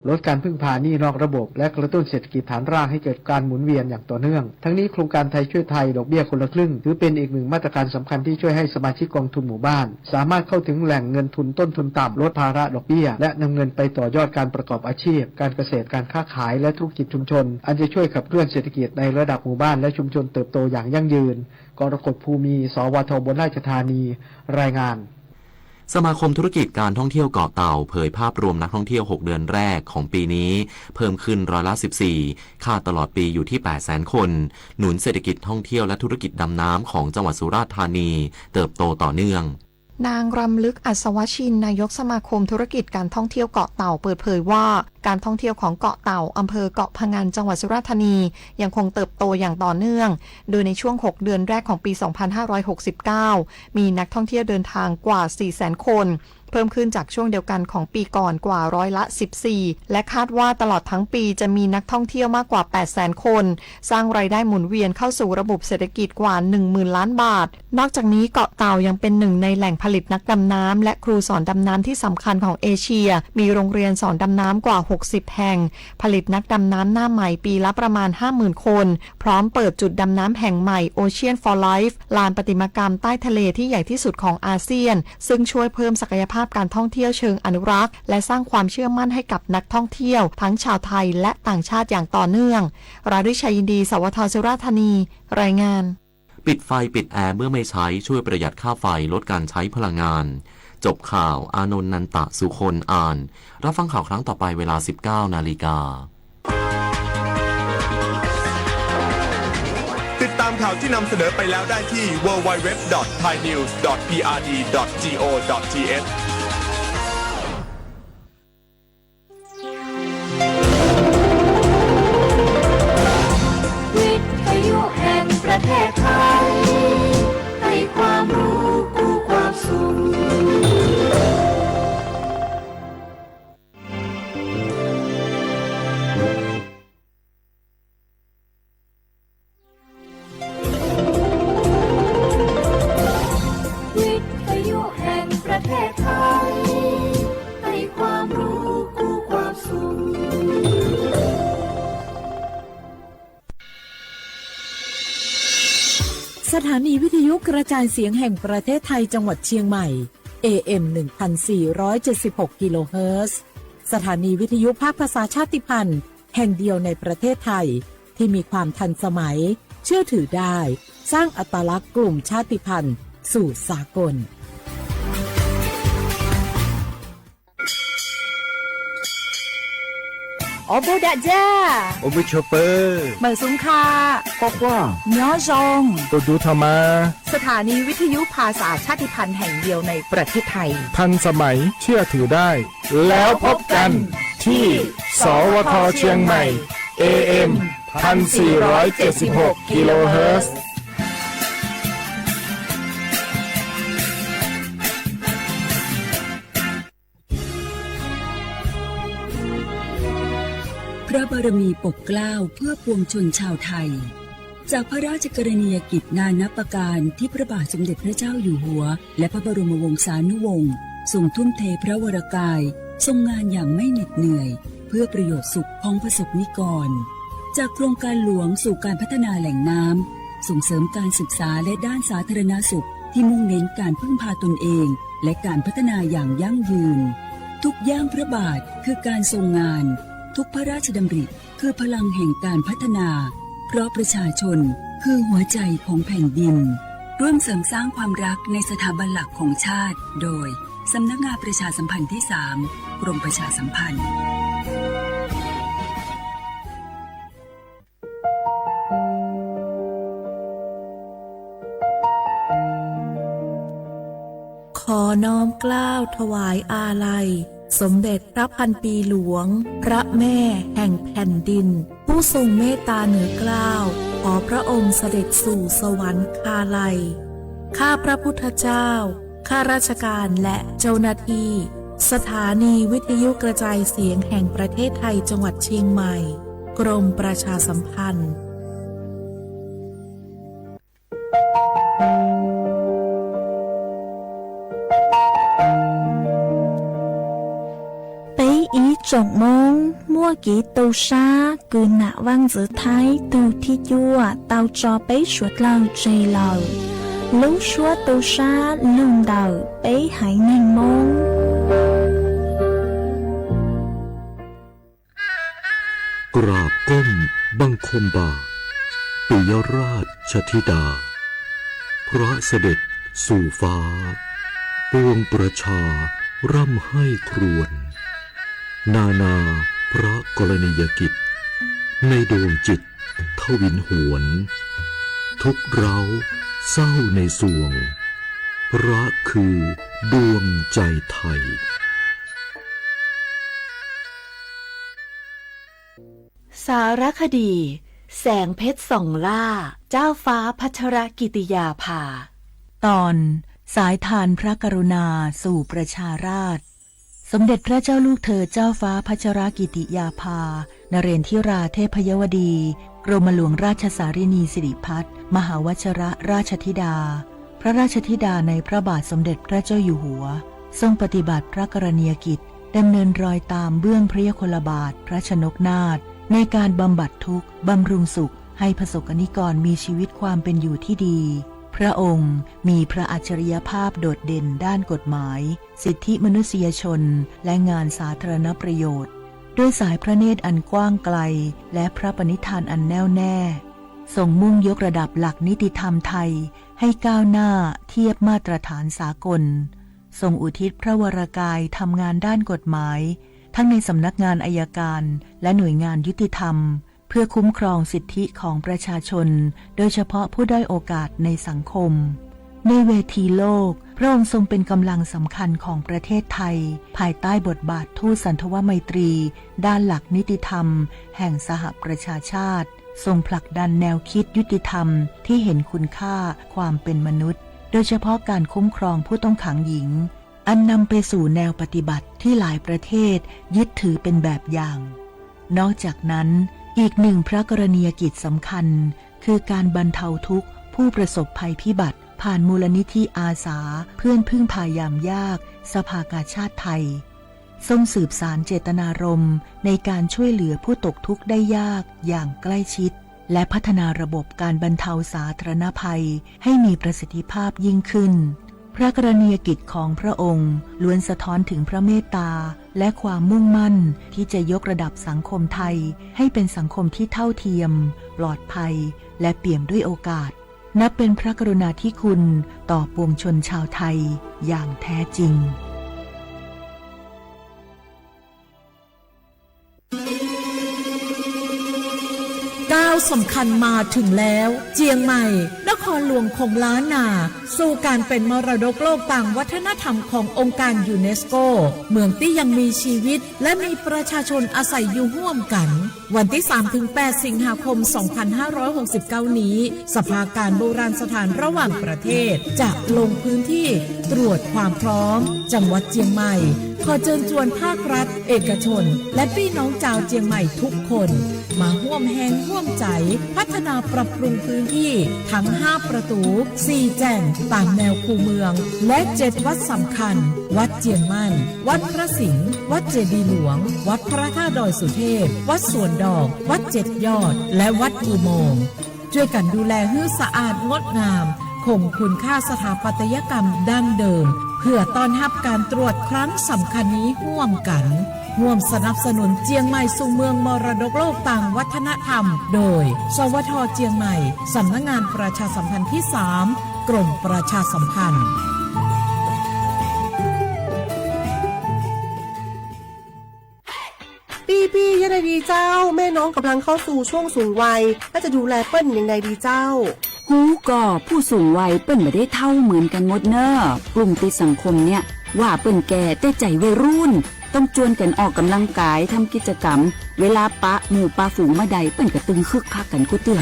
ลดการพึ่งพาหนี้นอกระบบ และกระตุ้นเศรษฐกิจฐานรากให้เกิดการหมุนเวียนอย่างต่อเนื่อง ทั้งนี้โครงการไทยช่วยไทยดอกเบี้ยคนละครึ่ง ถือเป็นอีกหนึ่งมาตรการสำคัญที่ช่วยให้สมาชิกกองทุนหมู่บ้าน สามารถเข้าถึงแหล่งเงินทุนต้นทุนต่ำ ลดภาระดอกเบี้ย และนำเงินไปต่อยอดการประกอบอาชีพ การเกษตร การค้าขาย และธุรกิจชุมชน อันจะช่วยขับเคลื่อนเศรษฐกิจในระดับหมู่บ้านและชุมชนเติบโตอย่างยั่งยืน กรกฎ ภูมี สวท อุบลราชธานี รายงาน สมาคมธุรกิจการท่องเที่ยวเกาะเต่าเผยภาพรวมนักท่องเที่ยวหกเดือนแรกของปีนี้เพิ่มขึ้นร้อยละสิบสี่ คาดตลอดปีอยู่ที่แปดแสนคน หนุนเศรษฐกิจท่องเที่ยวและธุรกิจดำน้ำของจังหวัดสุราษฎร์ธานีเติบโตต่อเนื่อง นางรำลึก อัศวชิน นายกสมาคมธุรกิจการท่องเที่ยวเกาะเต่าเปิดเผยว่า การท่องเที่ยวของเกาะเต่า อำเภอเกาะพะงัน จังหวัดสุราษฎร์ธานี ยังคงเติบโตอย่างต่อเนื่อง โดยในช่วงหกเดือนแรกของปีสองพันห้าร้อยหกสิบเก้า มีนักท่องเที่ยวเดินทางกว่าสี่แสนคน เพิ่มขึ้นจากช่วงเดียวกันของปีก่อนกว่าร้อยละสิบสี่ และคาดว่าตลอดทั้งปีจะมีนักท่องเที่ยวมากกว่าแปดแสนคน สร้างรายได้หมุนเวียนเข้าสู่ระบบเศรษฐกิจกว่าหนึ่งหมื่นล้านบาท นอกจากนี้เกาะเต่ายังเป็นหนึ่งในแหล่งผลิตนักดำน้ำและครูสอนดำน้ำที่สำคัญของเอเชีย มีโรงเรียนสอนดำน้ำกว่าหกสิบแห่ง ผลิตนักดำน้ำหน้าใหม่ปีละประมาณห้าหมื่นคน พร้อมเปิดจุดดำน้ำแห่งใหม่ Ocean for Life ลานประติมากรรมใต้ทะเลที่ใหญ่ที่สุดของอาเซียน ซึ่งช่วยเพิ่มศักยภาพการท่องเที่ยวเชิงอนุรักษ์ และสร้างความเชื่อมั่นให้กับนักท่องเที่ยวทั้งชาวไทยและต่างชาติอย่างต่อเนื่อง ราริชัยยินดี สวท สุราษฎร์ธานี รายงาน ปิดไฟปิดแอร์เมื่อไม่ใช้ช่วยประหยัดค่าไฟลดการใช้พลังงาน จบข่าว อานนท์ นันตะสุคน อ่าน รับฟังข่าวครั้งต่อไปเวลาสิบเก้านาฬิกา ติดตามข่าวที่นำเสนอไปแล้วได้ที่ ดับเบิลยู ดับเบิลยู ดับเบิลยู ดอท ไทยนิวส์ ดอท พีอาร์ดี ดอท จี โอ ดอท ที เอช วิทยุแห่งประเทศไทย ให้ความรู้กู้ความสุข วิทยุแห่งประเทศไทย ให้ความรู้คู่ความสุข สถานีวิทยุกระจายเสียงแห่งประเทศไทยจังหวัดเชียงใหม่ เอ เอ็ม หนึ่งพันสี่ร้อยเจ็ดสิบหก กิโลเฮิรตซ์ สถานีวิทยุภาคภาษาชาติพันธุ์แห่งเดียวในประเทศไทย ที่มีความทันสมัย เชื่อถือได้ สร้างอัตลักษณ์กลุ่มชาติพันธุ์สู่สากล Ua npuj dag ja, ua npuj tshua pawg, mawm xub kha, quaj quaj, nyob zoo, tus dub tho mas. สถานีวิทยุภาษาชาติพันธุ์แห่งเดียวในประเทศไทย ทันสมัย เชื่อถือได้ แล้วพบกันที่ สวท เชียงใหม่ เอ เอ็ม พันสี่ร้อยเจ็ดสิบหก กิโลเฮิรตซ์ พระบารมีปกเกล้าเพื่อปวงชนชาวไทย จากพระราชกรณียกิจนานับประการที่พระบาทสมเด็จพระเจ้าอยู่หัว และพระบรมวงศานุวงศ์ ทรงทุ่มเทพระวรกาย ทรงงานอย่างไม่เหน็ดเหนื่อย เพื่อประโยชน์สุขของประสบนิกร จากโครงการหลวงสู่การพัฒนาแหล่งน้ำ ส่งเสริมการศึกษาและด้านสาธารณสุข ที่มุ่งเน้นการพึ่งพาตนเอง และการพัฒนาอย่างยั่งยืน ทุกย่างพระบาทคือการทรงงาน ทุกพระราชดำริคือพลังแห่งการพัฒนา เพราะประชาชนคือหัวใจของแผ่นดิน ร่วมเสริมสร้างความรักในสถาบันหลักของชาติ โดย สำนักงานประชาสัมพันธ์ที่สาม กรมประชาสัมพันธ์ ขอน้อมเกล้าถวายอาลัย สมเด็จพระพันปีหลวง พระแม่แห่งแผ่นดิน ผู้ทรงเมตตาเหนือเกล้า ขอพระองค์เสด็จสู่สวรรคาลัย ข้าพระพุทธเจ้า ข้าราชการและเจ้าหน้าที่ สถานีวิทยุกระจายเสียงแห่งประเทศไทยจังหวัดเชียงใหม่ กรมประชาสัมพันธ์ ပေးအံး Tsoom Moob muaj kev tu sab kws nam vaaj ntxwv Thaib tug thib cuaj tau tso peb suav dlawg tseg lawm. Lub suab tu sab lug ntawm peb haiv neeg Moob. กราบก้มบังคมบาท ปิยราชธิดา พระเสด็จสู่ฟ้า ปวงประชาร่ำไห้ครวญ นานาพระกรณียกิจ ในดวงจิตทวินหวน ทุกข์ร้าวเศร้าในสวง พระคือดวงใจไทย สารคดี แสงเพชรส่องล่า เจ้าฟ้าพัชรกิติยาภา ตอน สายทานพระกรุณาสู่ประชาราษฎร์ สมเด็จพระเจ้าลูกเธอเจ้าฟ้าพัชรกิติยาภา นเรนทิราเทพยวดี กรมหลวงราชสารินีสิริพัฒน์ มหาวชรราชธิดา พระราชธิดาในพระบาทสมเด็จพระเจ้าอยู่หัว ทรงปฏิบัติพระกรณียกิจ ดำเนินรอยตามเบื้องพระยุคลบาทพระชนกนาถ ในการบำบัดทุกข์บำรุงสุขให้ประสบกนิกรมีชีวิตความเป็นอยู่ที่ดี พระองค์มีพระอัจฉริยภาพโดดเด่นด้านกฎหมาย สิทธิมนุษยชน และงานสาธารณประโยชน์ ด้วยสายพระเนตรอันกว้างไกล และพระปณิธานอันแน่วแน่ ทรงมุ่งยกระดับหลักนิติธรรมไทยให้ก้าวหน้าเทียบมาตรฐานสากล ทรงอุทิศพระวรกายทำงานด้านกฎหมาย ทั้งในสำนักงานอัยการและหน่วยงานยุติธรรม เพื่อคุ้มครองสิทธิของประชาชน โดยเฉพาะผู้ด้อยโอกาสในสังคม ในเวทีโลก พระองค์ทรงเป็นกำลังสำคัญของประเทศไทย ภายใต้บทบาททูตสันทวไมตรี ด้านหลักนิติธรรม แห่งสหประชาชาติ ทรงผลักดันแนวคิดยุติธรรมที่เห็นคุณค่าความเป็นมนุษย์ โดยเฉพาะการคุ้มครองผู้ต้องขังหญิง อันนำไปสู่แนวปฏิบัติที่หลายประเทศยึดถือเป็นแบบอย่าง นอกจากนั้น อีกหนึ่งพระกรณียกิจสำคัญ คือการบรรเทาทุกข์ผู้ประสบภัยพิบัติ ผ่านมูลนิธิอาสาเพื่อนพึ่งพายามยาก สภากาชาดไทย ทรงสืบสานเจตนารมณ์ในการช่วยเหลือผู้ตกทุกข์ได้ยากอย่างใกล้ชิด และพัฒนาระบบการบรรเทาสาธารณภัยให้มีประสิทธิภาพยิ่งขึ้น พระกรณียกิจของพระองค์ล้วนสะท้อนถึงพระเมตตาและความมุ่งมั่นที่จะยกระดับสังคมไทยให้เป็นสังคมที่เท่าเทียม ปลอดภัย และเปี่ยมด้วยโอกาส นับเป็นพระกรุณาธิคุณต่อปวงชนชาวไทยอย่างแท้จริง ก้าวสำคัญมาถึงแล้ว เจียงใหม่ นครหลวงของล้านนา สู่การเป็นมรดกโลกตามวัฒนธรรมขององค์การยูเนสโก เมืองตี้ยังมีชีวิต และมีประชาชนอาศัยอยู่ร่วมกัน วันที่สามถึงแปดสิงหาคม สองพันห้าร้อยหกสิบเก้า นี้ สภาการโบราณสถานระหว่างประเทศ จะลงพื้นที่ตรวจความพร้อม จังหวัดเจียงใหม่ ขอเชิญชวนภาครัฐ เอกชน และปี้น้องจาวเจียงใหม่ทุกคน มาฮ่วมแฮงฮ่วมใจ๋ พัฒนาปรับปรุงพื้นที่ทั้งห้าประตู๋ สี่แจ่ง ต๋ามแนวคูเมือง และเจ็ดวัดสำคัญ วัดเจียงมั่น วัดพระสิงห์ วัดเจดีย์หลวง วัดพระธาตุดอยสุเทพ วัดสวนดอก วัดเจ็ดยอด และวัดอุโมงค์ ช่วยกันดูแลหื้อสะอาดงดงาม คงคุณค่าสถาปัตยกรรมดั้งเดิม เพื่อต้อนรับการตรวจครั้งสำคัญนี้ฮ่วมกั๋น ฮ่วมสนับสนุนเจียงใหม่สู่เมืองมรดกโลกตางวัฒนธรรม โดย สวท เจียงใหม่ สำนักงานประชาสัมพันธ์ที่สาม กรมประชาสัมพันธ์ ปี้ๆ ยังไงดีเจ้า แม่น้องกำลังเข้าสู่ช่วงสูงวัย แล้วจะดูแลเปิ้นยังไงดีเจ้า ฮู้ก่อ ผู้สูงวัยเปิ้นบ่ได้เฒ่าเหมือนกันหมดเน่อ กลุ่มติดสังคมเนี่ย ว่าเปิ้นแก่ แต่ใจวัยรุ่น ต้องจวนกันออกกำลังกาย ทำกิจกรรม เวลาปะหมู่ปะฝูงเมื่อใด เปิ้นก็ตึงคึกคักกันกู้เตื้อ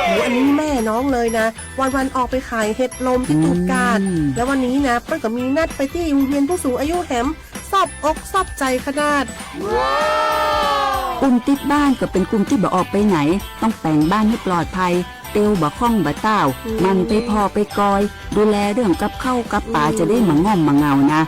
โอ้ อันนี้แม่น้องเลยนะ วันๆ ออกไปขายเห็ดลมที่ตูดกาด แล้ววันนี้นะ เปิ้นก็มีนัดไปตี้โฮงเฮียนผู้สูงอายุแหม ซอบอกซอบใจขนาด กลุ่มติดบ้านก็เป็นกลุ่มที่บ่ออกไปไหน ต้องแป๋งบ้านให้ปลอดภัย เตียวบ่าข้องบ่าต้าว หมั่นไปผ่อไปกอย ดูแลเรื่องกับข้าวกับป๋า จะได้บ่ง่อมบ่เหงานะ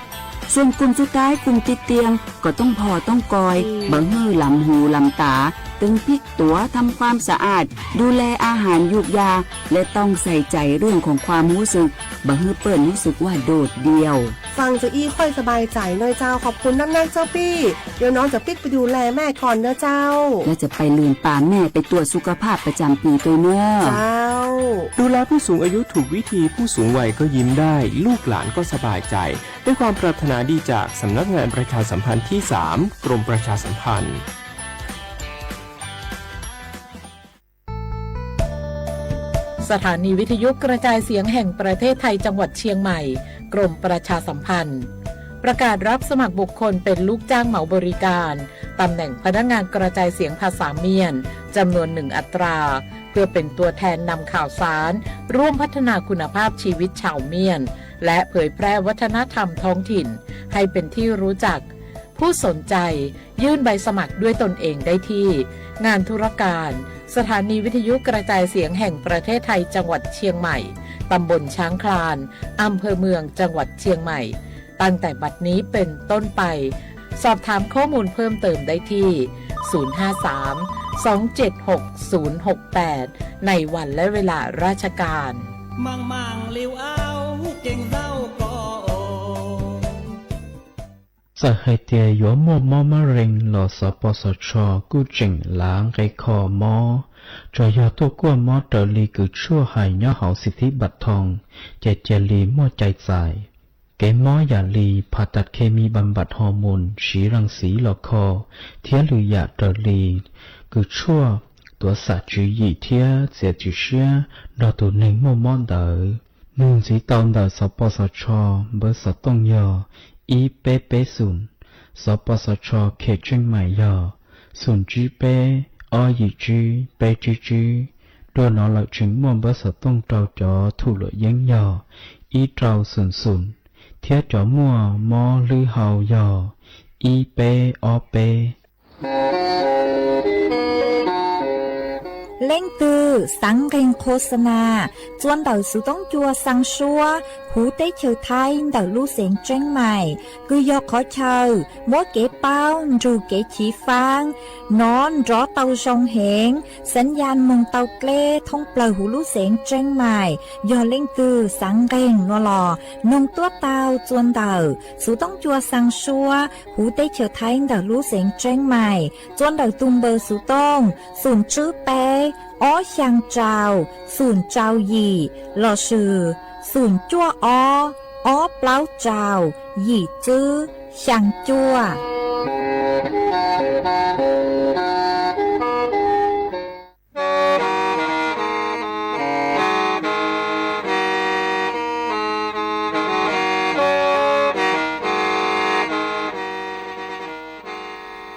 ส่วนกลุ่มสุดท้าย กลุ่มติดเตียง ก็ต้องผ่อต้องกอย บ่หื้อหลำหูหลำต๋า ตึงพริกตั๋ว ทำความสะอาด ดูแลอาหารยูกยา และต้องใส่ใจเรื่องของความรู้สึก บ่หื้อเปิ้นรู้สึกว่าโดดเดี่ยว ฟังจาอี้ค่อยสบายใจหน่อยเจ้า ขอบคุณนักๆ เจ้าปี้ เดี๋ยวน้องจะปิ๊กไปดูแลแม่ก่อนนะเจ้า และจะไปลืมปาแม่ไปตรวจสุขภาพประจำปีด้วยเนอะ เจ้า ดูแลผู้สูงอายุถูกวิธี ผู้สูงวัยก็ยิ้มได้ ลูกหลานก็สบายใจ ด้วยความปรารถนาดีจากสำนักงานประชาสัมพันธ์ที่สาม กรมประชาสัมพันธ์ สถานีวิทยุกระจายเสียงแห่งประเทศไทยจังหวัดเชียงใหม่ กรมประชาสัมพันธ์ ประกาศรับสมัครบุคคลเป็นลูกจ้างเหมาบริการ ตำแหน่งพนักงานกระจายเสียงภาษาเมียน จำนวนหนึ่งอัตรา เพื่อเป็นตัวแทนนำข่าวสาร ร่วมพัฒนาคุณภาพชีวิตชาวเมียน และเผยแพร่วัฒนธรรมท้องถิ่น ให้เป็นที่รู้จัก ผู้สนใจ ยื่นใบสมัครด้วยตนเองได้ที่ งานธุรการ สถานีวิทยุกระจายเสียงแห่งประเทศไทยจังหวัดเชียงใหม่ ตำบลช้างคลาน อำเภอเมือง จังหวัดเชียงใหม่ ตั้งแต่บัดนี้เป็นต้นไป สอบถามข้อมูลเพิ่มเติมได้ที่ ศูนย์ห้าสาม สองเจ็ดหก ศูนย์หกแปด ในวันและเวลาราชการ Txawm hais tias yuav muaj mob mab rees los xov pos xov tsho kuj tseem lav nqe kho mob, tsuas yog tuaj kuaj mob raws li kws tshuaj hais nyob hauv xib thib npam thoo, ces cia li muaj cai txais. Kev mob yam li phas tas khes mis npam npam hos moos siv ras xiv los kho, thiab lwm yam raws li kws tshuaj tuav xam tswv yim thiab txiav txim siab nrog tus neeg muaj mob ntawd. Nug ntxiv tau ntawm xov pos xov tsho, npawb xov tooj yog ib peb peb xoom, xov pos xov tsho khes tseeb mais yog xoom tsib peb ob yim tsib peb tsib tsib. Dua no lawm tseem muaj npawb xov tooj rau cov thum luam yeeb yog ib rau xoom xoom, thiab cov muaj mob hlwb hau yog ib peb ob peb. Leej twg xaav nqeeg qhua xa nas txua ntawm xuv toob cua xaa suab huv teb chaws Thaib ntawm lub xeev Tseeb Mais, kws yog qhov chaw muab kev paub nrug kev chiv faab. Nov nrov tau zoo heev, xeev Yaj moog tau dleb thoob plawg huv lub xeev Tseeb Mais. Yog leej twg xaav nqeeg nua los noog tuab tau txua ntawm xuv toob cua xaa suab huv teb chaws Thaib ntawm lub xeev Tseeb Mais, txua ntawm tus npawb xuv tooj xoom tswb peb ob xyaa rau xoom rau yim lossis xoom cuaj ob ob plaub rau yim tswb xyaa cuaj.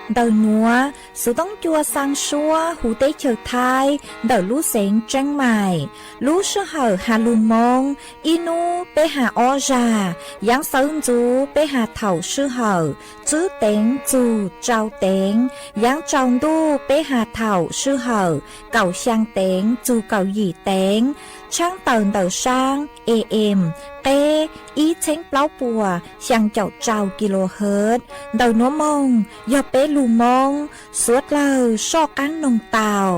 Ntawm nuav, xuv toob cua xaa suab huv teb chaws Thaib ntawm lub xeev Tseeb Mais. Lub sij hawm has lug Moob, ib nub peb has ob zag, yaav sawv ntxuv peb has thaum sij hawm tswb teev txug rau teev, yaav tsaus ntuj peb has thaum sij hawm kaum xyaa teev txug kaum yim teev. Tshaab tawm ntawm saab A M qeb ib txheeb plaub puas xyaa caum rau kilohertz. Ntawm nuav moog yog peb lug Moob, suav dlawg soj qaab noog tau.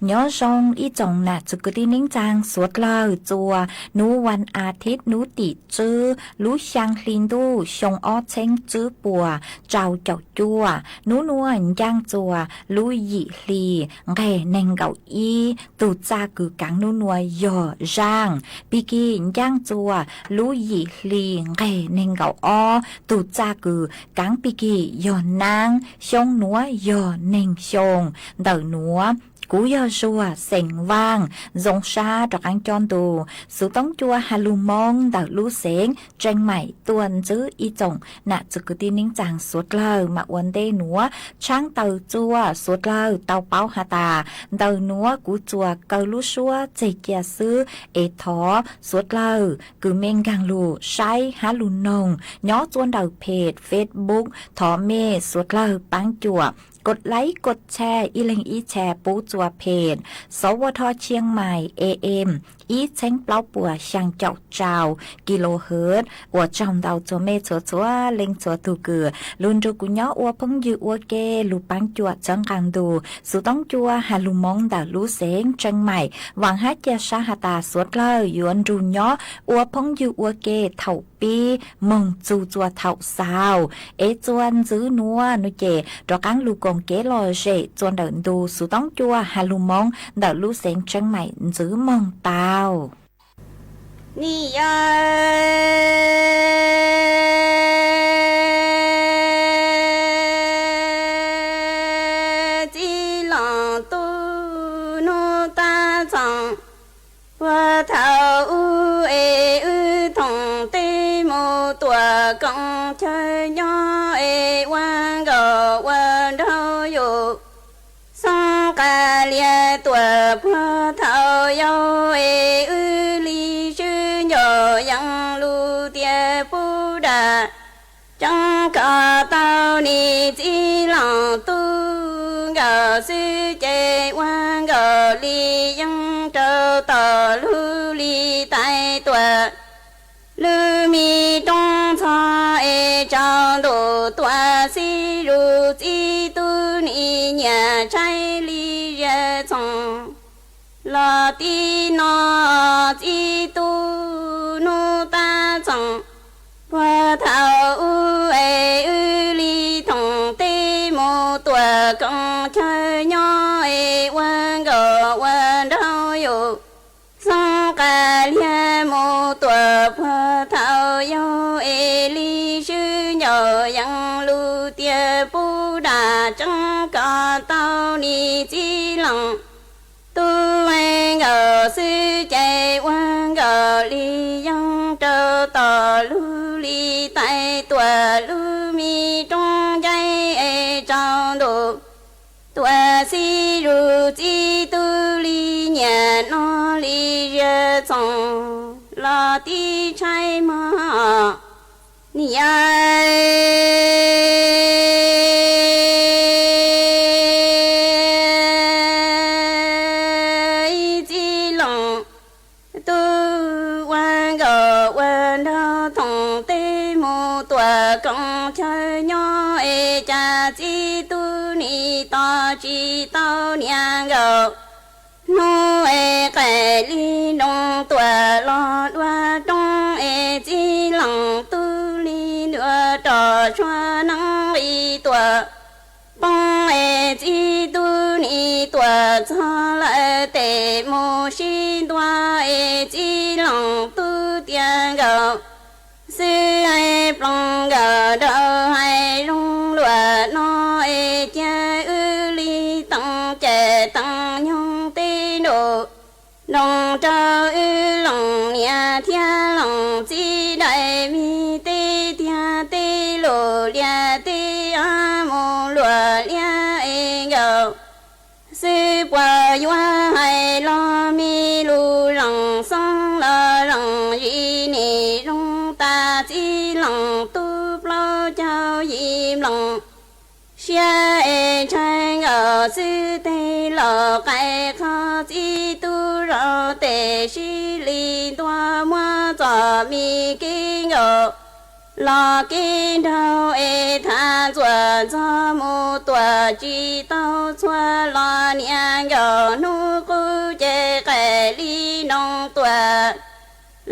Nyob zoo ib tsoom nam txwv kwv tij neej tsaa suav dlawg txua, nub vas as thiv nub tim tswb lub xyaa hli ntuj xyoo ob txheeb tswb puas rau caum cuaj. Nub nuav ncaaj txua lub yim hli nqeg neeg nkaum ib, tug txaj kws kaav nub nuav yog zaaj. Pig kig ncaaj txua lub yim hli nqeg neeg nkaum ob, tug txaj kws kaav pig kig yog naab. Xyoo nuav yog neeg xyoo. Ntawm nuav kuv yog Zuag xeem Vaaj, zoo sab rov qaab coj ntu xuv toob cua has lug Moob ntawm lub xeev Tseeb Mais tuaj ntsib ib tsoom nam txwv kwv tij neej tsaa suav dlawg. Mas ua ntej nuav tshaab tawm txua suav dlawg tau paub has tas, ntawm nuav kuv txuas kaw lub suab txeg cia xwb, es thov suav dlawg kws mej nkaag lug saib hab lug noog nyob txua ntawm peg Facebook, thov mej suav dlawg paab cuam kos laib kos tshais ib leeg ib tshais pub txhua phem, xov ua dho Tshiab Mais A M ib txheeb plaub puas xyaa caum rau kilohertz uas tsaug ntau txhua mej txhua txhua leej txhua tug kws lug nrug kuv nyob ua phooj ywg ua ke lug paab cuam txhawb nqaa ntu xov toob cua has lug Moob ntawm lub xeev Tsheeb Mais, vaam hab ca sab has tas suav dlawg yuav nrug nyob ua phooj ywg ua ke thaum pib moog txug txua thaum xaus. Es txua ntxwv nuav nuav ces rov qaab lug koom kev lom zem txua ntawm ntu xov toob cua has lug Moob ntawm lub xeev Tsheeb Mais ntxwv moog tau. Nim yog txiv laam tub nub tab txoom, puag thaum ub es wb thoom teb mus tuam koom chaw nyob es ua nkaus ua nraug yus xoob qas lias tuam puag thaum yau es wb li swb ncaus yees lug tias pub dam tseeb kom tau nim txiv laam tub nkaus xwb ces ua nkaus li yeej rau tom lub li tais tuam lub me roob ntxhov es tsaus ntuj tuam xib zug txiv tub nim nyiam tshaib li zia txhoom los tib no txiv tub nub tab txoom. Puag thaum ub es wb li thoom teb mus tuam koom chaw nyob es ua nkaus ua nraug yus xoob qas lias mus tuam puag thaum yau es li swb ncaus yees lug tias pub dam tseeb kom tau nim txiv laam tub nkaus xwb ces ua nkaus li yeej rau tom lub li tais tuam lub me roob ncaib es tsaus ntuj tuam xib zug txiv tub li nyiam no li zia txhoom los tib tshaib mog. Nim yog ib txiv laam tub ua nkaus ua nraug thoom teb mus tuam koom chaw nyob es cas txiv tub nim tos tsis tau niam nkaus hnub es qaim li nroos tuam los dua roob es txiv laam tub li dua rau sua neeb li tuam poob es txiv tub nim tuam txog lawm tes mus sib ntua es txiv laam tub tias nkaus xwb es ploos nkaus rau hais zoo luam no es cia wb li teem cem teem nyoog teb nraum nroos rau wb lees niam thiab lees txiv daim me teb tiag teb lus lias teb mus luam liab es nkaus xwb puas yuav hais los me lus lees xoob los lees zis nim zoo tas txiv lees tub plaub caug yim lees siab es ntshai nkaus xwb teg los qais qhov txiv tub zaum tes sib li ntua muab txom me kev nkaus los kev nraug es thav ntxuam ntxog mus tuam tsis tau txhua los niam nkaus hnub qub ces qais li nroos tuam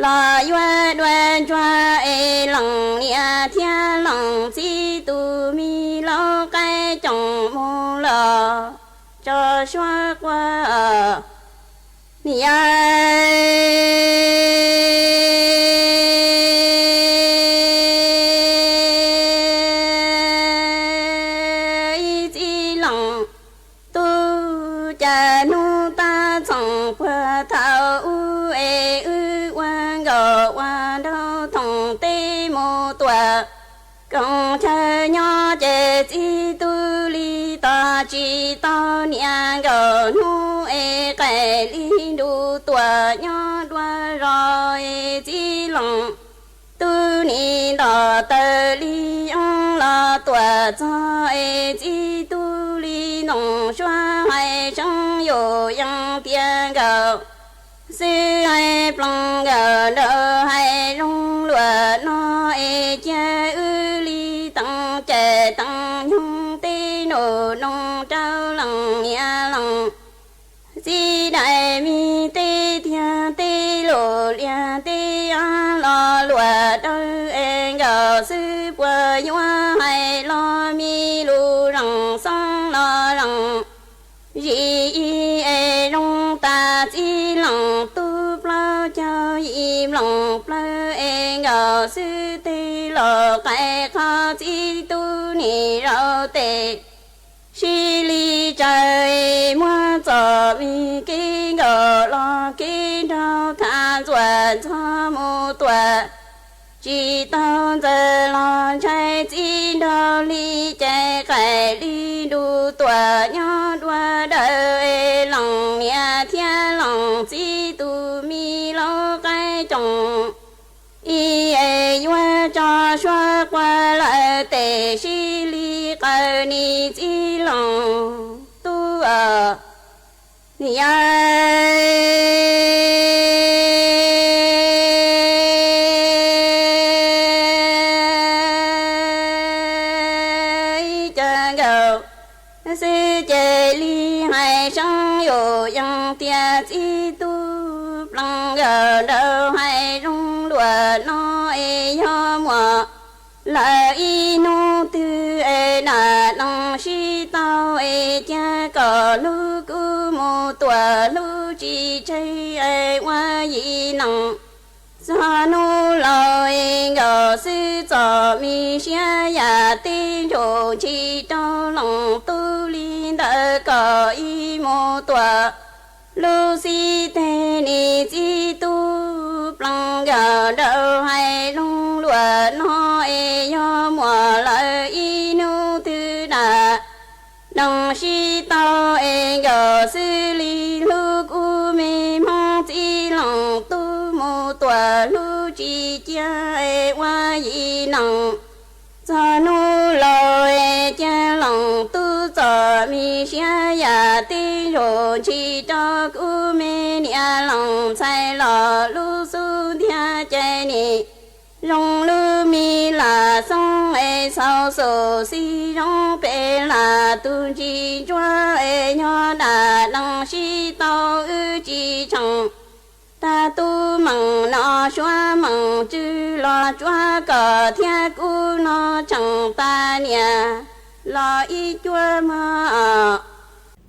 los yuav dua ntsuag es lees niam thiab lees txiv tus me laub qaib coom mus los tso suab quaj. Nim yog ib txiv lees tub cas hnub tab txoom puag thaum ub es wb ua nkaus ua nraug thoom teb mus tuam koom chaw nyob ces txiv tub li tos tsis tau niam nkaus hnub es qais li nrus tuam nyob dua zos es txiv lees tub nim ntom taws li yeeb los tuam txog es txiv tub loos suab hais seeb yus yees tias nkawd xwb hais plees nkawd nraug hais zoo luag no es cia wb li tees cais tees nyoog tej nus noo rau lees niam lees txiv daim me teb tiag tej lus lias tej av los luag dawb es nkawd xwb puas yuav hais los me lus zeem xoob los zeem zis es zoo tas txiv lees tub plaub caug yim lees plaub es nkawd xwb tej los qais qhov txiv tub nim zaum tes sib li tsaws es muab txom me kev nkaum los kev nraug tham ntxuam ntxog mus tuam tsis tau ntxaws los ntshai txiv nraug li cais qaim li nrug tuam nyob dua daws es lees niam thiab lees txiv tus me laub qaib coom ib es yuav tso suab qua lawm tes sib li qaws nim txiv lees tub os. Nim yog ib co nkaus xwb ces li hais seeb yus yees tias txiv tub plees nkawd nraug hais zoo luag no es yog muam lawv ib hnub twg es dam nees sib tau es cia kom hlub kuv mus tuam hlub tsis tseg es ua yim nees txog hnub laus es nkaus xwb txom me siab yam tej ntsum ntshis rau lees tub li ntawd kom ib mus tuam lub xib teg nim txiv tub plees nkawd nraug hais zoo luag no es yog muam lawv ib hnub twg dam nees sib tau es nkaus xwb li hlub kuv me hmoob txiv lees tub mus tuam hlub tsis cia es ua yim nees txog hnub laus es cia lees tub txom me siab yam tej ntsum ntshis rau kuv me niam lees ntxhais los lub xub ntiag ces nim zoo lub me lam xoob es xaus xus xib zoo pem lam tus ntsis ntsuab es nyob dam nees sib tau wb tsis tsheej tag tub meem no suab meem tswv los tsuab kom thiab kuv no tseem tas niam los ib cuab mog.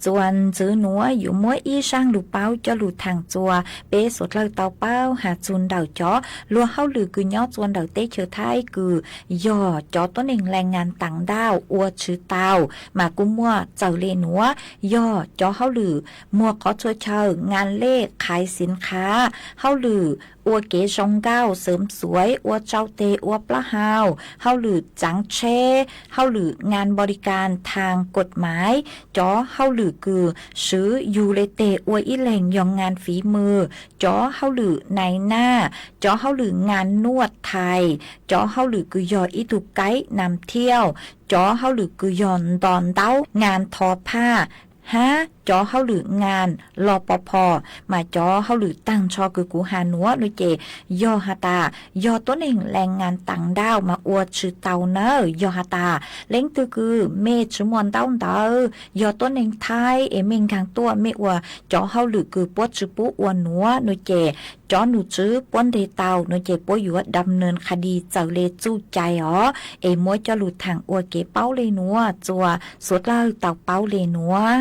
Txuas ntxiv nuav yuav muab ib zaaj lug paub coj lug thaam txuas peb suav dlawg tau paub has txug ntawm cov luag hauj lwm kws nyob txua ntawm teb chaws Thaib kws yog cov tuab neeg lais ngas taam ntaaj ua tswv tau, mas kuj muaj txawm le nuav, yog cov hauj lwm muag qhov txhua chaw, ngas lej, qhais xiv qhav, hauj lwm ua kev zoo nkauj, xeem xuaiv, ua tsau teg, ua plaub hau, hauj lwm tsaav tsheb, hauj lwm ngas npau li kas thaam kuam maiv, cov hauj lwm kws swv yug le teg ua ib leeg yog ngas fiv mws, cov hauj lwm nais naj, cov hauj lwm ngas nuaj thais, cov hauj lwm kws yog ib tug kaib nas thiauj, cov hauj lwm kws yog nto ntaub ngas thov phaj, hab cov hauj lwm ngas los pov phom, mas cov hauj lwm taag nrho kws kuv has nuav no ces yog has tas yog tuab neeg lais ngas taam ntaaj mas ua tswv tau nawb. Yog has tas leej twg kws mej tsi muaj ntaub ntawv, yog tuab neeg Thaib es mej nkaag tuaj mej ua cov hauj lwm kws puab tsi pub ua nuav no ces cov num tswv puab nteg tau no ces puab yuav dam nws qha di txawm le txuj cai os. Es muab coj lug thaam ua kev paub le nuav txuas suav dlawg tau paub le nuav.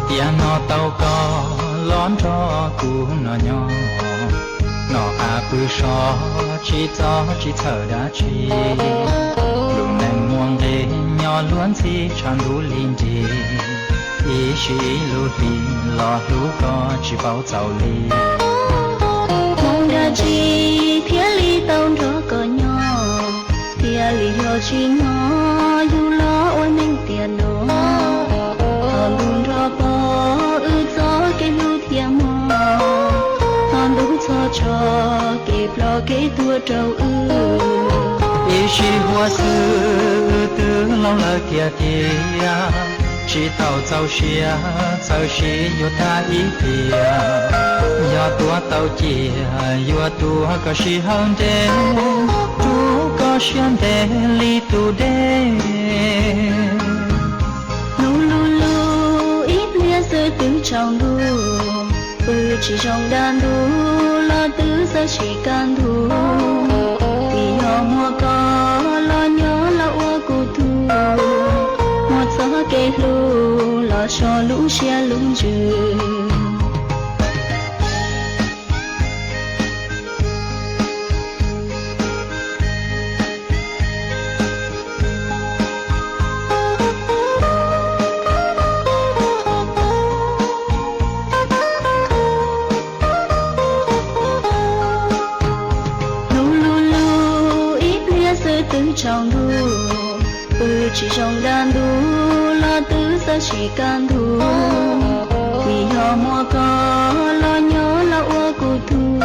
Tiam no tau koj los nrog kuv noj nyob, noj qab pw so tsis txob tsis txhawj dab tsi. Lub neej muaj nqis nyob luag ntxhi tshav ntuj li nrig, ib sij lub hli los hlub koj tsis paub txaus li. Hmoov dab tsi thiaj li tau nrog koj nyob, thiaj Li yog tsis hnov yus los ua neej tiam no, txog ntuj nrog pog wb txoj kev hlub thiaj muaj. Txog ntuj txog tso, kev ploj kev tuag rau wb. Ib sij huam xwb wb twb laus lawm tiag tiag, tsis tau txaus siab txawm sim yuav tham ib pliag. Yog tuav tau cia yuav tuav kom sij hawm ntev, rub koj siab ntev li tus dej. Hlub hlub hlub ib pliag xwb twb tsaus ntuj, pw tsis zoo dag ntug los twb xav tsis kaj ntug. Vim yog muaj koj los nyob los ua kuv tug, muaj txoj kev hlub los so lub siab lub ntsws. Hlub hlub hlub ib pliag xwb twb tsaus ntuj, pw tsis zoo dag ntug los twb xav tsis kaj ntug. Vim yog muaj koj los nyob los ua kuv tug,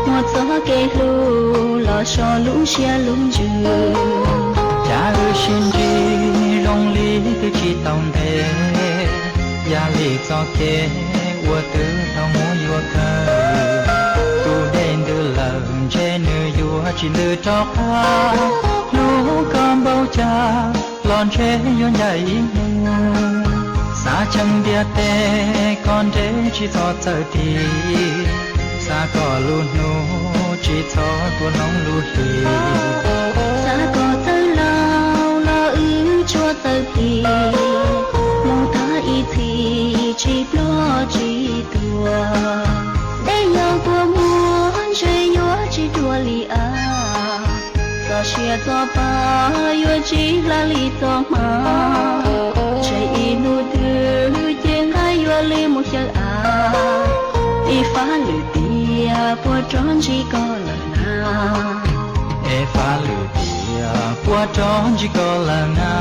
muaj txoj kev hlub los so lub siab lub ntsws. Cas wb sib ntsib zoo li twb tsis tau ntev, yam li txoj kev uas twb tau muab yuav kawg. Tus dej ntws lawm ntshe nws yuav tsis ntws rov qab, hlub koj npaum cas los ntshe yuav ncaim ib hnub. Xav cheem ntiaj teb koj nreb tsis txhob txawm tig, xav koj lub hnub tsis txhob tuaj hnub lub hli. Xav koj txawj laus los wb tsuas txawj plig, mus tag ib txhis tsis ploj tsis tuag. Dej yog kua muag ntshe yuav tsis dua li av, txoj sia txoj pa yuav tsis hla li txoj hma. Tseg ib hnub twg ces nqaij yuav li mus xyaw av. Ib fab lwm tiam puas rov ntsib koj lawm na, es fab lwm tiam puas rov ntsib koj lawm na.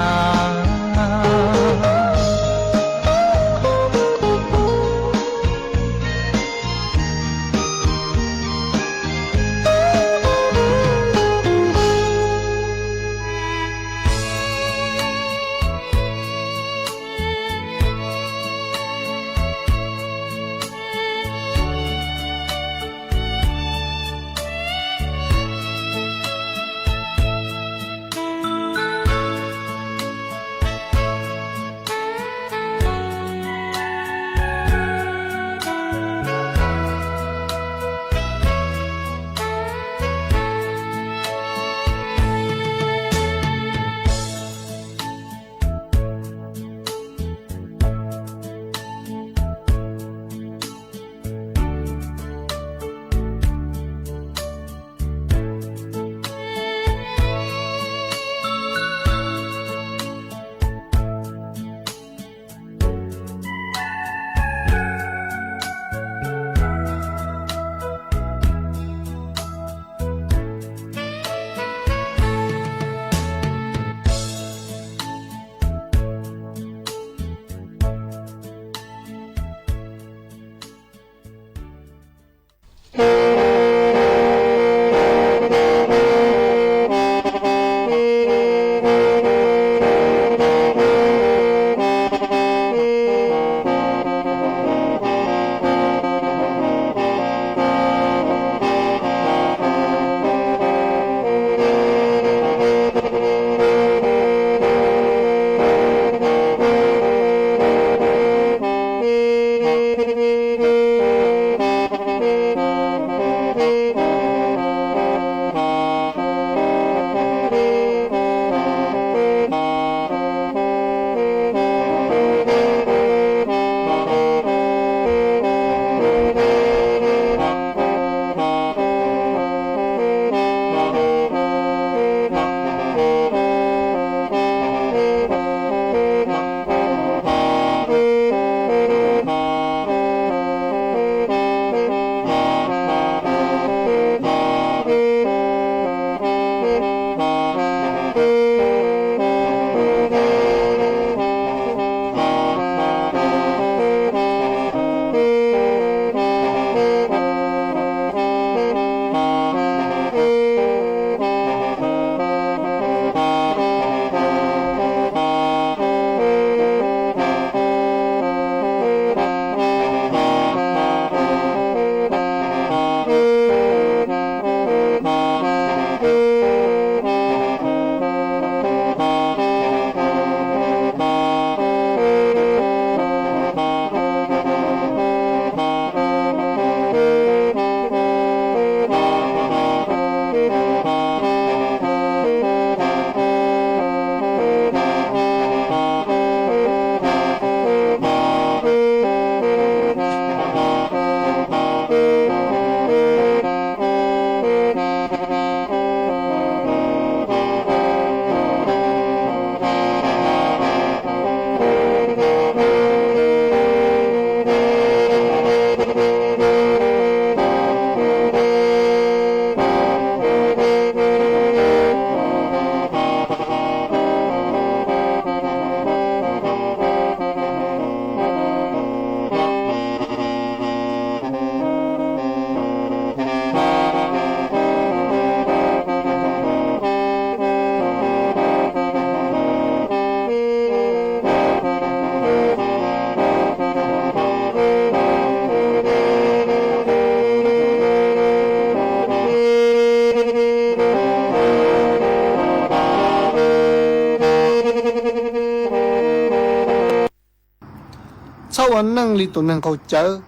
Ua neej li tus neeg qaug cawv,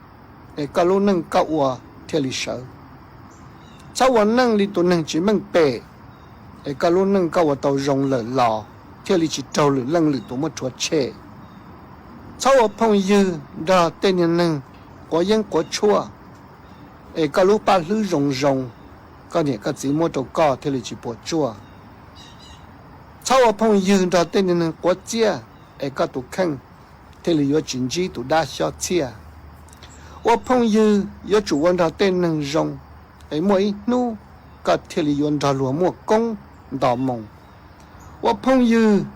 es koj lub neej koj ua thiaj li sawv. Txhob ua neej li tus neeg tsis meej pem, es koj lub neej koj ua tau zoo lawm los thiaj li tsis raug lwm leej lwm tus muab rhuav tshem. Txhob ua phooj ywg nrog tej niag neeg quav yeeb quav tshuaj, es koj lub paj hlwb zoo zoo, koj niam koj txiv muab rau koj thiaj li tsis puas tsuaj. Txhob ua phooj ywg nrog tej niag neeg quav txiaj, es koj tus kheej thiaj li yuav tsis ntsib tus dab xyob txhiaj. Ua phooj ywg yuav tsum ua nrog tej neeg zoo, es muaj ib hnub koj thiaj li yuav nrog luag muaj koob nto moo. Ua phooj ywg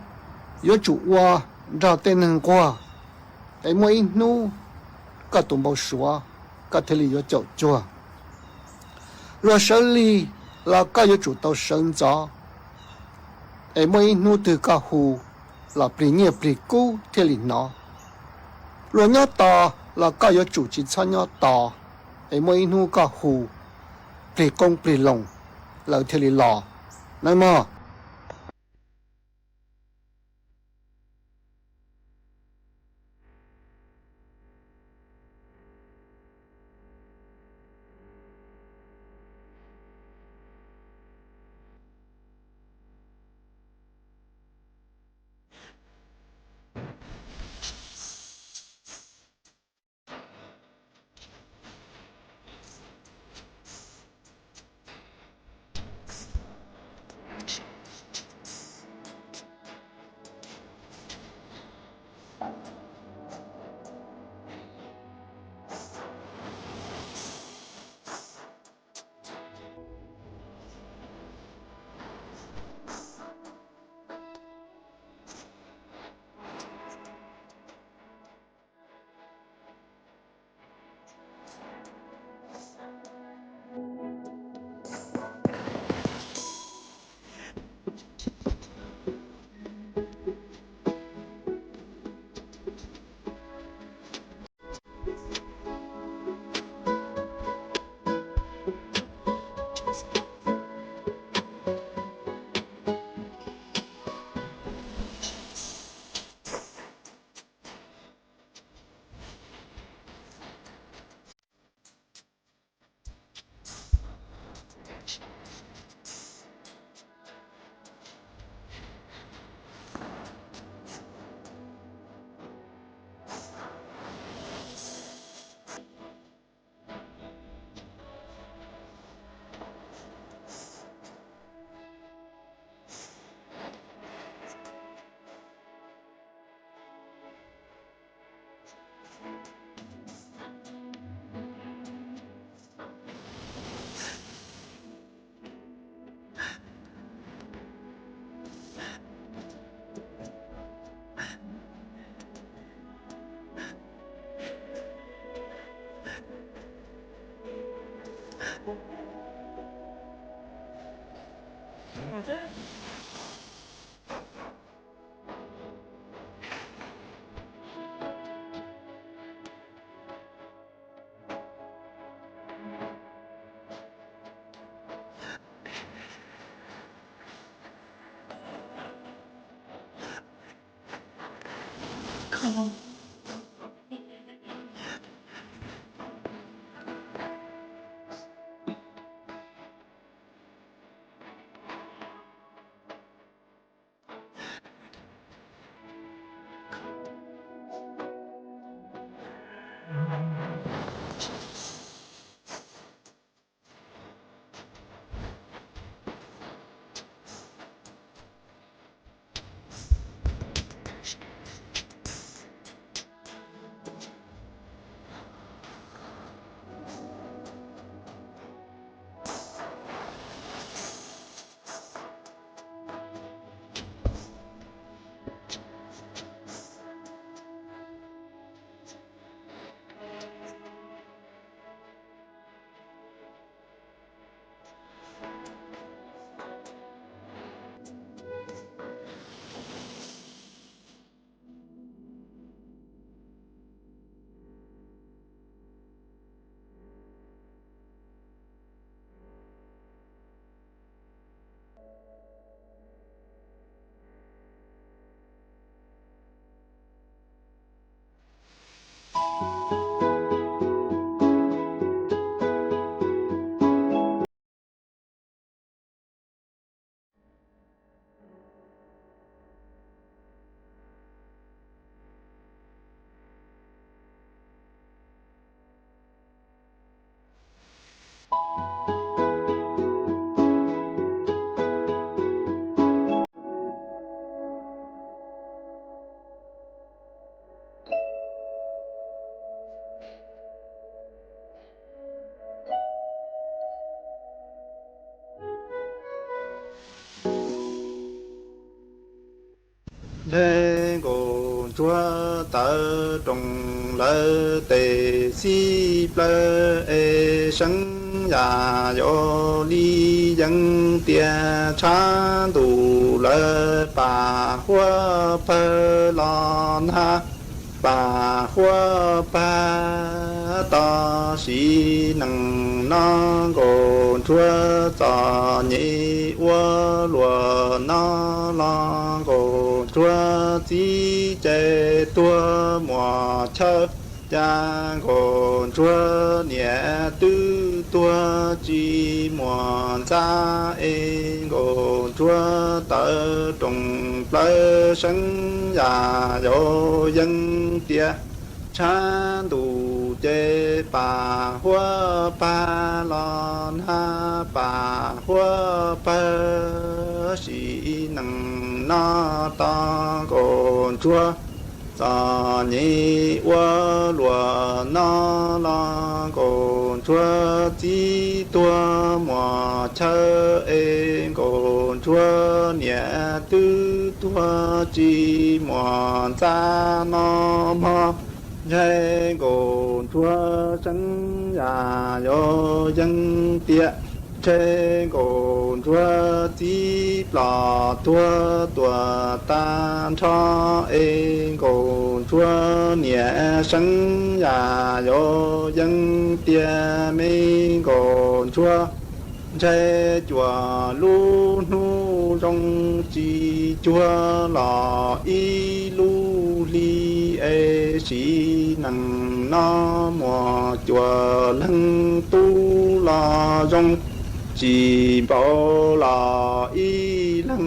yuav tsum ua nrog tej neeg nquag, es muaj ib hnub koj tus npau suav koj thiaj li yuav caum cuag. Luag sawv lig los koj yuav tsum tau sawv ntxov, es muaj ib hnub twg koj hu los plig nyiaj plig kub thiaj li hnov. Luag nyob tos los koj yuav tsum tsis txhob nyob tos, es muaj ib hnub koj hu plig qoob plig loo lawv thiaj li los nawb mog. Ntshe nkaus ntsuag tawv roos lawv tes xib plawv es seeb yam yuav li yeeb tias tshav ntuj lawv pam huab pawg los nag pam huab pawg. Tab sis neej no nkaus ntsuag txom nyem ua luam no los nkaus ntsuag txiv ces tuag muam chaw. Cas nkaus ntsuag niam twb tuag tsis muaj ntxa es nkaus ntsuag tawv roos plawv seeb yam yuav yeeb tias tshav ntuj ces pam huab pawg los nag pam huab pawg. Sim neej no tos nkaus ntsuag txom nyem ua luam no los nkaus ntsuag txiv tuag muam chaw es nkaus ntsuag niam twb tuag tsis muaj ntxa no mog. Ntshe nkaus ntsuag seeb yam yuav yeeb tias ntshe nkaus ntsuag txiv plom tuag tuam tag nrho es nkaus ntsuag niam seeb yam yuav yeeb tias me nkaus ntsuag ntshe cuaj lub hnub zoo tsis cuag los ib lub hli es sim neej no muaj cuaj leeg tub los zoo tsis npaum los ib leeg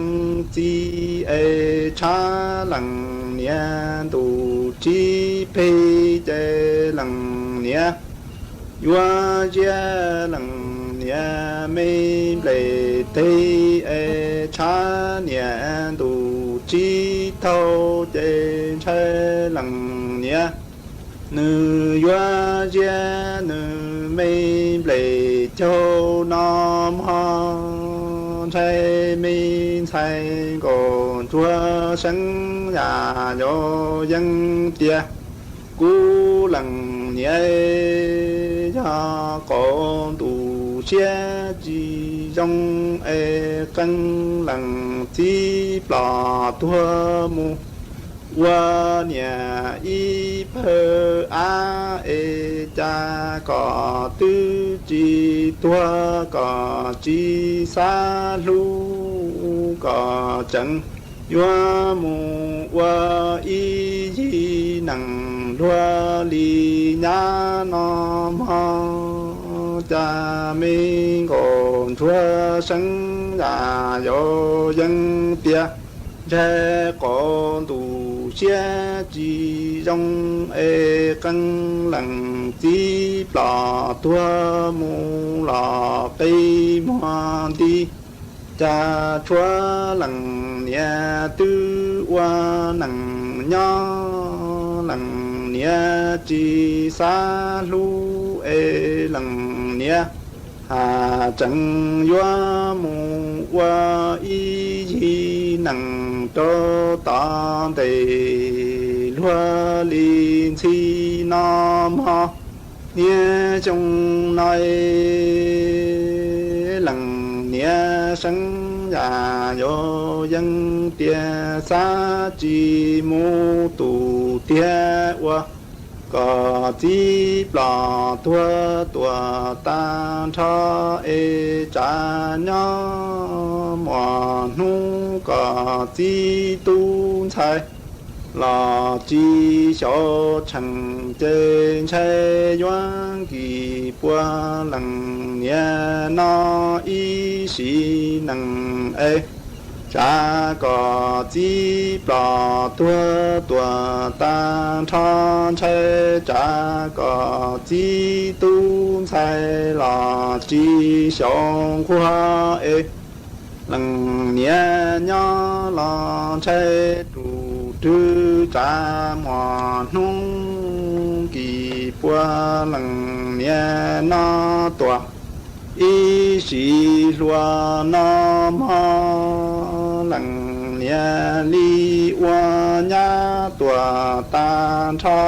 txiv es tshav leej niam ntuj tsib plig ces leej niam yuav ziab leej niam me nplej teg es tshav niam ntuj tsib taug ces ntshai leej niam nws yuav ziab nws me nplej caug no mog. Ntshai me ntxhais nkaus ntsuag seeb yam yuav yeeb tias kuv leej niam yog qaum ntuj siab tsis zoo es qee leej txiv plom tuag mus ua niam ib pawg av es cas kom twb tsis tuag kom tsis xav hlub kom tseem yuav mus ua ib yig neeg luag li nyab no mog. Cas me nkaus ntsuag seeb yam yuav yeeb tias ntshai qaum ntuj siab tsis zoo es qee leej txiv plom tuag mus los qi muag nti. Cas tshuav leej niam twb ua neej nyob leej niam tsis xav hlub es leej niam has tseem yuav mus ua ib yig neeg rau tom ntej luag li ntxhi no mog. Niaj xyoo no leej niam seeb yam yuav yeeb tias xav tsis mus tus tiag ua kom txiv plom tuag tuam tag nrho es tsav nyob muaj hnub kom txiv tub ntxhais los tsis xyaum tsheej ces ntshai yuav nkim pua leej niam no ib sim neej es tsav kom txiv plom tuag tuam tag nrho ntshai tsav kom txiv tub ntxhais los tsis xyaum nquag es leej niam nyob los ntshai tus rwg tsav muaj hnub nkim pua leej niam no tuam ib sim hluas no mog. Leej niam li ua nyab tuag tag nrho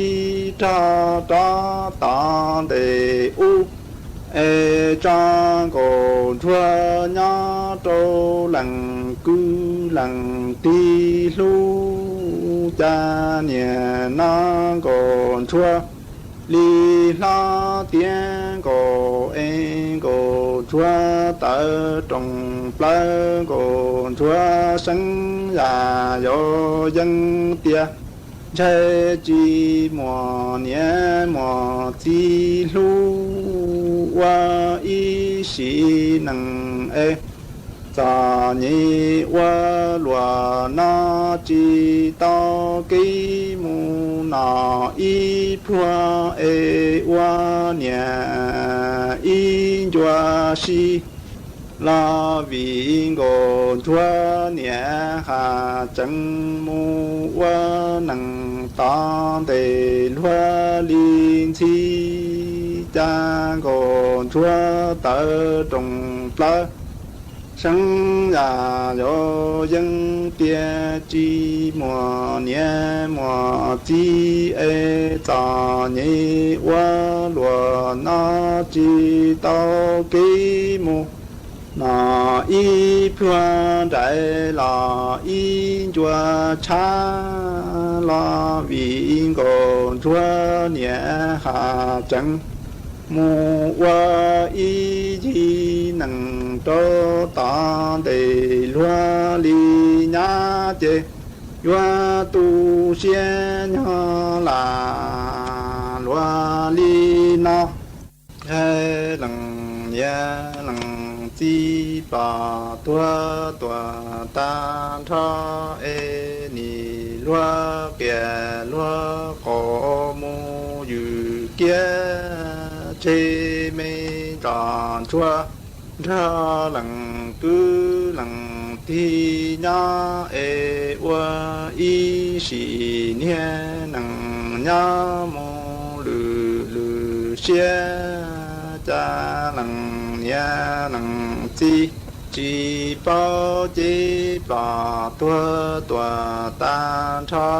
ib rog rov tom ntej ub, es tso nkauj ntsuag nyob rau leej kwv leej tij hlub. Cas niaj no nkauj ntsuag li hlob tiav nkauj es nkauj ntsuag tawv rooj plawv, nkauj ntsuag seev yam yau yeeb tiag, ntshe tsis muaj niam muaj txiv hlub ua ib sim neej es txom nyem ua luaj no, tsis tau kev mus noj ib pluag es ua niam ib ncua si. Los vim nkauj ntsuag niam has tseem mus ua neej tom ntej luag li ntxhi. Cas nkauj ntsuag tawv rooj plawv, seev yam yau yeeb tiag, tsis muaj niam muaj txiv es txom nyem ua luaj no, tsis tau kev mus noj ib pluag nraim los ib ncua tshab. Los vim nkauj ntsuag niam has tseem mus ua ib yig neej rau tom ntej luag li nyab ces yuav tu siab nyob lam luag li no. Ntshai leej niam leej txiv pom tuag tuaj tag nrho es nim luag qias luag qaum mus ywm kiag tseg me ntsos ntsuag nrog leej kwv leej tij nyob es ua ib sim niag neej nyob mus lwm lwm siab. Cas leej niam leej txiv tsis paub ces pom tuag tuaj tag nrho,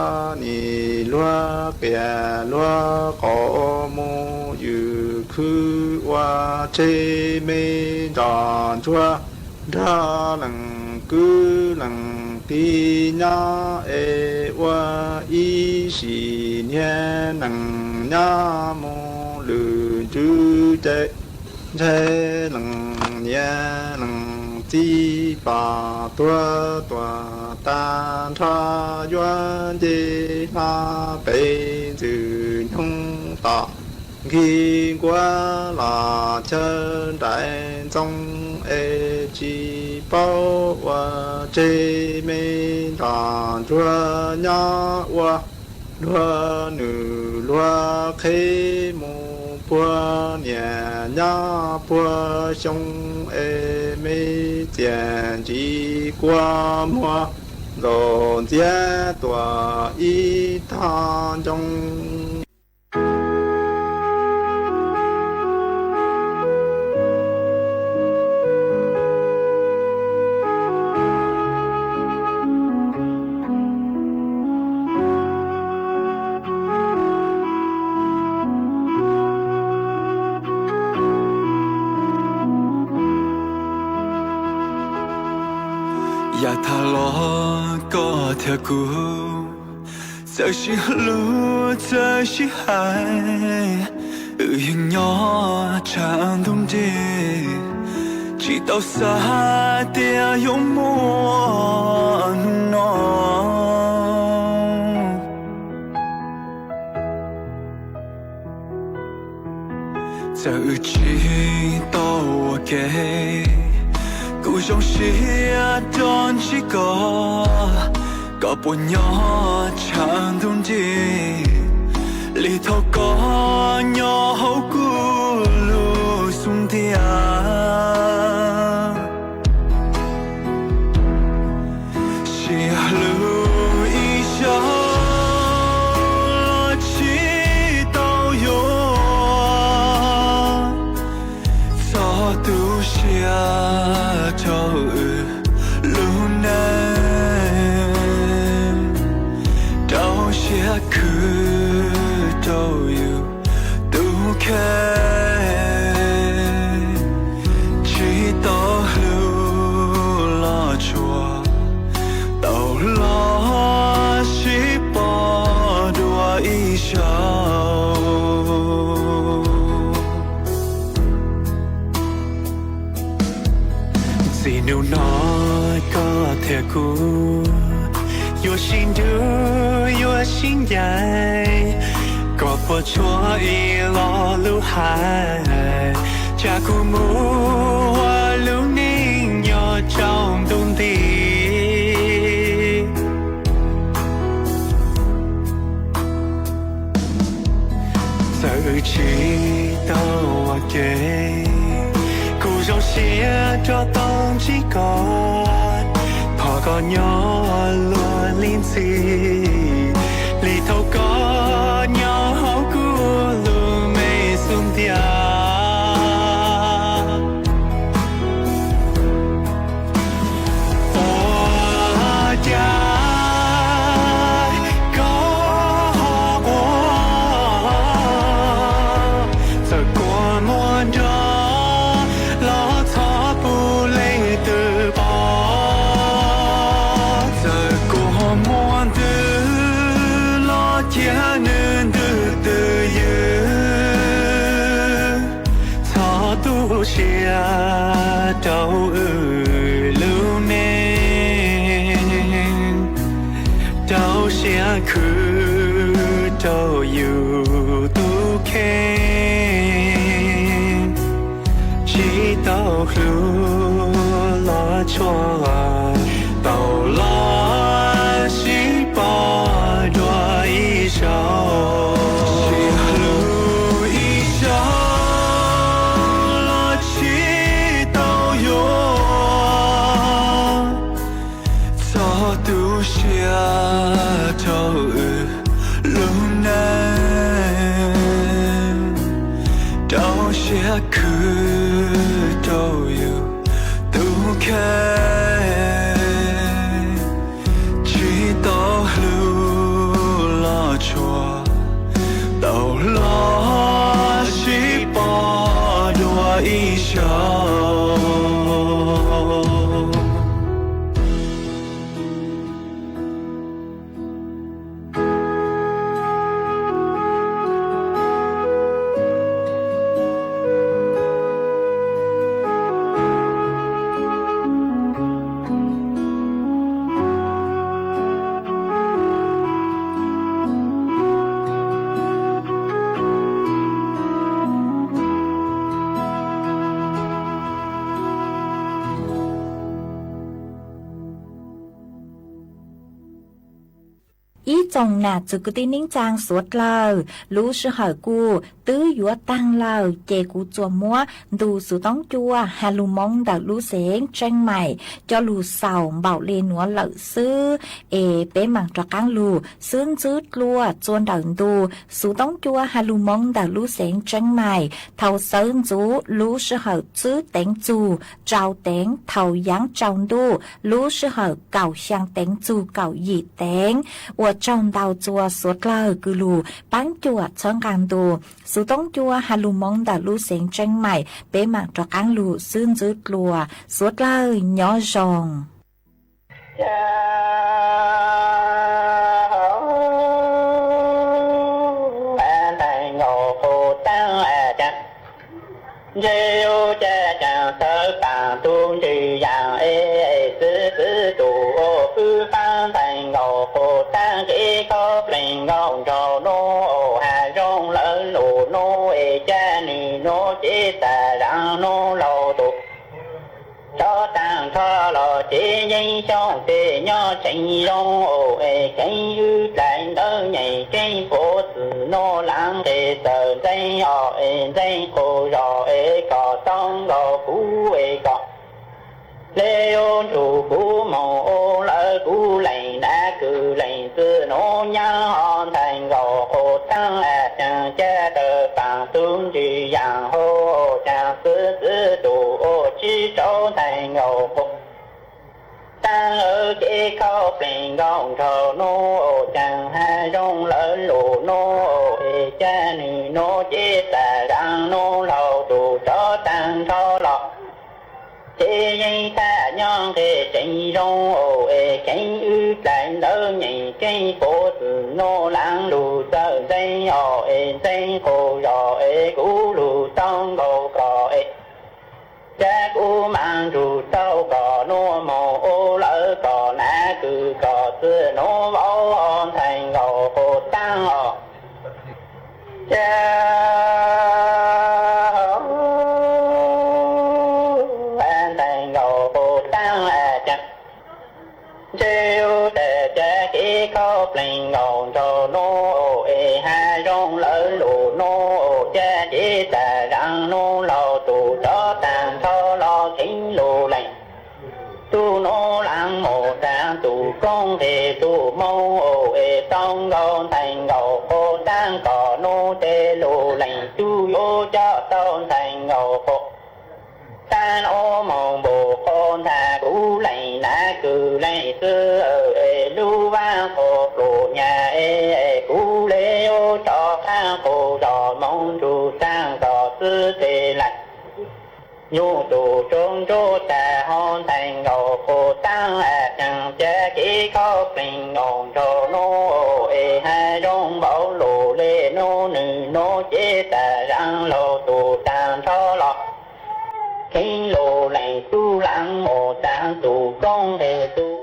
nim luag qias luag qaum mus ywm khwb ua tseg me ntsos ntsuag nrog leej kwv leej tij nyob es ua ib sim niag neej nyob mus lwm ntsws ces ntshai leej niam leej txiv pom tuag tuaj tag nrho, yuav nce hla pem ntxwg nyoog tom nkig nkuav los chaw nraim ntxoo es tsis paub ua tseg me ntsos ntsuag nyob ua luag nws luag qheb mus puag niam nyob puag xyoo es me txiaj ntsim kua muag nkaus ntxiab tuaj ib tog ncoo. Yav tag los koj thiab kuv txawm sib hlub txawm sib hais, wb yeej nyob tshav ntuj nrig, tsis tau xav tias yuav muaj hnub no. Txawm wb tsis tau ua ke, kuv zoo siab rau ntsib koj, koj puas nyob tshav ntuj nrig li thaum koj nyob hauv kuv lub xub ntiag. Sib hlub ib zaug los tsis tau yuav, txhob tu siab rau wb lub neej Ib hnub no koj thiab kuv yuav sib nrug yuav sib ncaim, koj puas tshuav ib lo lus hais, tsam kuv mus ua lub neej nyob tsaus ntuj nti. Txawm wb tsis tau ua ke, kuv zoo siab rov tau ntsib koj. Thov koj nyob luag li ntxhi, li thaum koj nyob hauv kuv lub me xub ntiag. Ua cas koj ho quaj, txawm kua muag nrov los txhob pub leej twg pom. Txawm kua muag ntws los cia nws ntws twj ywm, txhob tu siab rau wb lub neej, rau siab khwv rau yus tus kheej. Tsis tau hlub los tshuav, tau los sib pom dua ib zaug. Tsis hlub ib zaug los tsis tau yuav, txhob tu siab rau wb lub neej, rau siab khwv rau yus tus kheej. Tsis tau hlub los tshuav, tau los sib pom dua ib zaug. Ib tsoom nam txiv kwv tij neej tsaa suav dlawg, lub sij hawm kuj twb yuav taag lawm ces kuv tsuas muab ntu xuv toob cua Has Lug Moov ntawm lub xeev Tseeb Maim coj lug xaus npaum le nuav lawm xwb, es peb maam rov qaab lug xwb ntxwb dlua txua ntawm ntu xuv toob cua Has Lug Moov ntawm lub xeev Tseeb Maim thaus xawb ntxuv lub sij hawm tsib teev txug rau teev thaus yaav tsaus ntuj lub sij hawm kaum xyaa teev txug kaum yim teev, ua tsaug ntau txua suav dlawg kws lug paab cuam txhawb nqaa ntu xuv toob cua Has Lug Moov ntawm lub xeev Tseeb Maim. Peb maam rov qaab lug xwb ntxwb dlua, suav dlawg nyob zoo. Ntse ub ca caag tawv paam tug ntsis yaam es xwb xwb tus ua fwb faab ntxhais nkaus quas taab kev khaub plees nkaus nraug nub, has zoo lawv lug nub es ca nwg nub cev tag zaav nub laug tus. Rov taag nrho los cev yeeb xyoob tes nyob tseem zoo es kheev wb dlais ntawv nyeem keeb puv txwm nub laav nqes txawm ntxeev os es ntxeev qus zos es kom tau nkaus kuv es kom le ua nrug kuv moog ua lawv kuv leej nav kws leej txwv nub nyaab ho ntxhais nkaus quas taab a caag ca tawv paam tug ntsis yaam hau caag xwb xwb tus ua tsib rau ntxhais nkaus quas taab lawv cev khaub plees nkaus nraug nub caag has zoo lawv lug nub es ca nwg nub cev tag zaav nub laug tus rov taag nrho los cev yeeb thaj nyob nqes tseem zoo es kheev wb dlais ntawv nyeem keeb puv txwm nub laav lug txawm ntxeev os es ntxeev qus zos es kuv lug tau nkaus koj es ca kuv maam nrug tau koj Tej ub tas cab kev khaub plees nkaus nraug nub es hav zoov lawv lus nub, cab kev tas zaj nub laug tus tsov tag nrho los kheev lus lees. Tub nub laj mus tas tus koob nqes tus Hmoob es tau nkaus ntxhais nkaus quas taab kom nub tej lus lees, tub yuav coj tau ntxhais nkaus quas taab nub moog npus quas ntag, kuv lees nav kws lees xwb es lub vaab quas pluas nyag es kuv le ub rov qaab qus zos moog nrug taag kom xwb tes lees. Nyuj tus tsuag ntsuab tas ho ntxhais nkaus quas taab, a, caag cab kev khaub plees nkaus nraug nub es hav zoov npaum lus le nub, nwg nub cev tas zaj laug tus tag nrho los kheev lus lees, tub laj mus tas tus koob nqes tus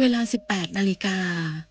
Ves las siv peb na li kas.